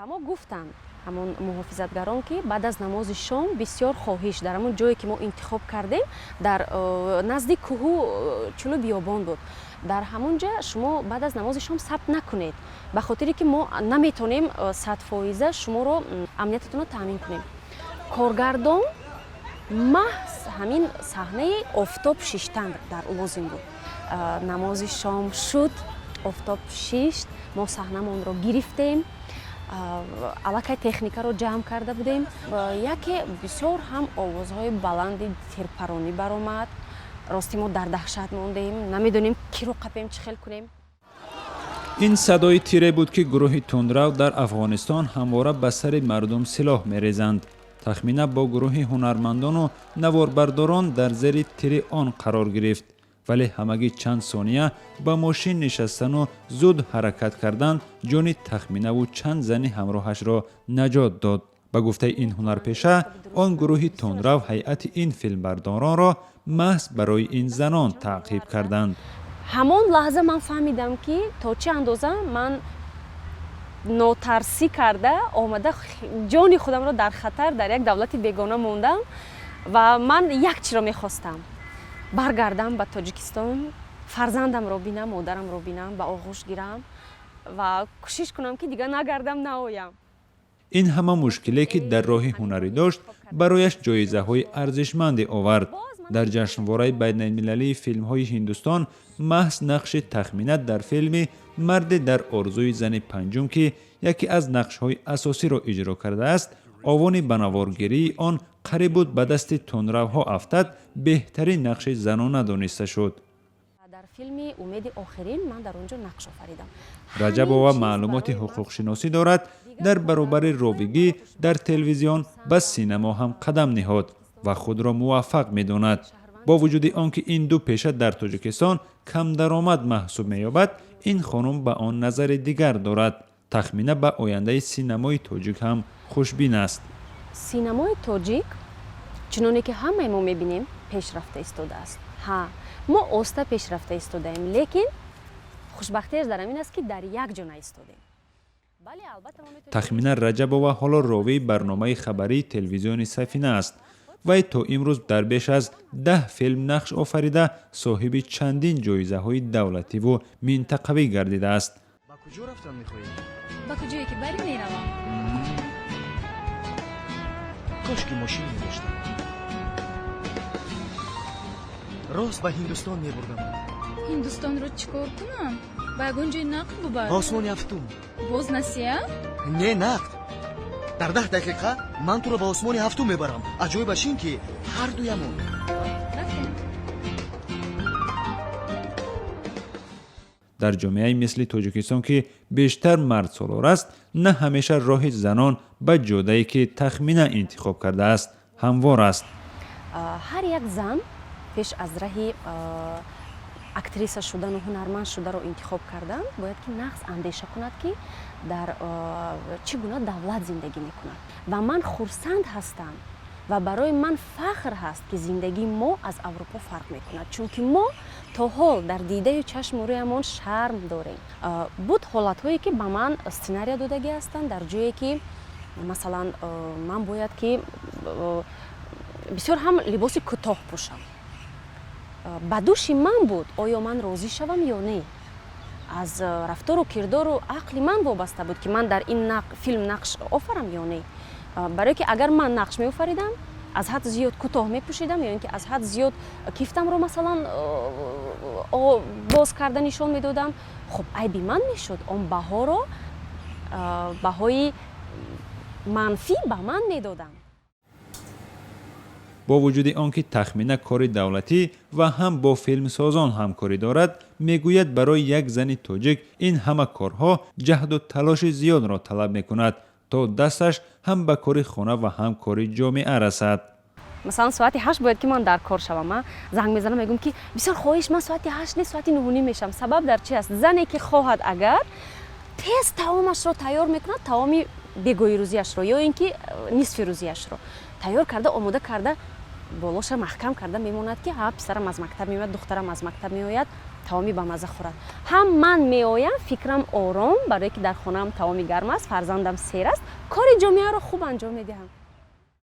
Ба мо гуфтанд ҳамон муҳофизатгарон, ки баъд аз намози шом бисёр хоҳиш, дар ҳамон ҷое ки мо интихоб кардем, дар назди кӯҳу чӯлу биёбон буд, дар ҳамон ҷа шумо баъд аз намози шом сабт накунед, ба хотире ки мо наметонем 100 фоиза шуморо амниятатонро таъмин кунем. Коргардон маҳз ҳамин саҳнаи офтоб шиштан дар лозим буд. Намози шом шуд, офтоб шишт, мо саҳнамонро гирифтем, аллакай техникаро ҷамъ карда будем. Яке бисёр ҳам овозҳои баланди тирпаронӣ баромад. Рости, мо дар даҳшат мондем, намедонем киро қапем, чӣ хел кунем. Ин садои тире буд, ки гурӯҳи тундрав дар Афғонистон ҳамвора ба сари мардум силоҳ мерезанд. Тахмина бо гурӯҳи ҳунармандону наворбардорон дар зери тири он қарор гирифт, вале ҳамагӣ чанд сония ба мошин нишастану зуд ҳаракат кардан ҷони Тахминаву чанд зани ҳамроҳашро наҷот дод. Ба гуфтаи ин ҳунарпеша, он гурӯҳи тундрав ҳайати ин филмбардоронро маҳз барои ин занон таъқиб карданд. Ҳамон лаҳза ман фаҳмидам, ки то чӣ андоза ман нотарсӣ карда омада, ҷони худамро дар хатар, дар як давлати бегона мондам. Ва ман як чиро мехостам: баргардам ба Тоҷикистон, фарзандамро бинам, модарамро бинам, ба оғӯш гирам ва кӯшиш кунам, ки дигар нагардам, наоям. Ин ҳама мушкиле, ки дар роҳи ҳунарӣ дошт, барояш ҷоизаҳои арзишманде овард. Дар ҷашнвораи байналмилалии филмҳои Ҳиндустон маҳз нақши Тахмина дар филми «Марде дар орзуи зани панҷум», ки яке аз нақшҳои асосиро иҷро кардааст, овони ба наворгирии он қариб буд ба дасти тундравҳо афтад, беҳтарин нақши занона дониста шуд. Дар филми «Умеди охирин» ман дар он ҷо нақш офаридам. Раҷабова маълумоти ҳуқуқшиносӣ дорад. Дар баробари ровигӣ дар телевизион ба синамо ҳам қадам ниҳод ва худро муваффақ медонад. Бо вуҷуди он ки ин ду пеша дар Тоҷикистон камдаромад маҳсуб меёбад, ин хонум ба он назари дигар дорад. Тахмина ба ояндаи синамои тоҷик ҳам хушбин аст. Синамои тоҷик, чуноне ки ҳамаи мо мебинем, пешрафта истодааст. Ҳа, мо оста пешрафта истодаем, лекин хушбахтиаш дар ҳамин аст, ки дар як ҷо наистодем. Тахмина Раҷабова ҳоло ровии барномаи хабарии телевизиони Сафина аст. Вай то имрӯз дар беш аз 10 филм нақш офарида, соҳиби чандин ҷоизаҳои давлативу минтақавӣ гардидааст. Ба куҷо рафтан мехоҳӣ? Ба куҷое ки барӣ, меравам. Кошки мошин медоштам, рост ба Ҳиндустон мебурдам. Ҳиндустонро чӣ кор кунам? Ба ягон ҷои нақд бубар. Ба осмони ҳафтум. Боз насия? Не, нақд. Дар 10 дақиқа ман туро ба осмони ҳафтум мебарам. Аҷоибаш ин, ки ҳардуямон. Рафтем. Дар ҷомеаи мисли Тоҷикистон, ки бештар мардсолор аст, на ҳамеша роҳи занон ба ҷодае, ки Тахмина интихоб кардааст, ҳамвор аст. Ҳар як зан пеш аз раҳи актриса шудану ҳунарманд шударо интихоб кардан бояд ки нағз андеша кунад, ки дар чӣ гуна давлат зиндагӣ мекунад. Ва ман хурсанд ҳастам ва барои ман фахр ҳаст, ки зиндагии мо аз Аврупо фарқ мекунад, чунки мо то ҳол дар дидаю чашму рӯямон шарм дорем. Буд ҳолатҳое, ки ба ман сценария додагӣ ҳастанд, дар ҷое ки, масалан, ман бояд ки бисёр ҳам либоси кӯтоҳ пӯшам. Ба дӯши ман буд, оё ман розӣ шавам ё не. Аз рафтору кирдору ақли ман вобаста буд, ки ман дар ин филм нақш офарам ё не. Барое ки агар ман нақш меофаридам, аз ҳад зиёд кӯтоҳ мепӯшидам ё ин ки аз ҳад зиёд кифтамро, масалан, боз карда нишон медодам, хуб, айби ман мешуд. Он баҳоро, баҳои манфӣ ба ман медоданд. Бо вуҷуди он ки Тахмина кори давлатӣ ва ҳам бо филмсозон ҳамкорӣ дорад, мегӯяд, барои як зани тоҷик ин ҳама корҳо ҷаҳду талоши зиёдро талаб мекунад, то дасташ ҳам ба кори хона ва ҳам кори ҷомеа расад. Масалан, соати 8 бояд ки ман дар кор шавам. Ман занг мезанам, мегӯям, ки бисёр хоҳиш, ман соати 8 не, соати 9:30 мешавам. Сабаб дар чи аст? Зане ки хоҳад, агар тез таомашро тайёр мекунад, таоми бегоҳи рӯзиашро ё ин ки нисфи рӯзиашро тайёр карда, омода карда. Болоша маҳкам карда мемонад, ки ҳа, писарам аз мактаб меояд, духтарам аз мактаб меояд, таоми бамаза хӯрад. Ҳам ман меоям, фикрам ором, барое ки дар хонаам таоми гарм аст, фарзандам сер аст, кори ҷомеаро хуб анҷом медиҳам.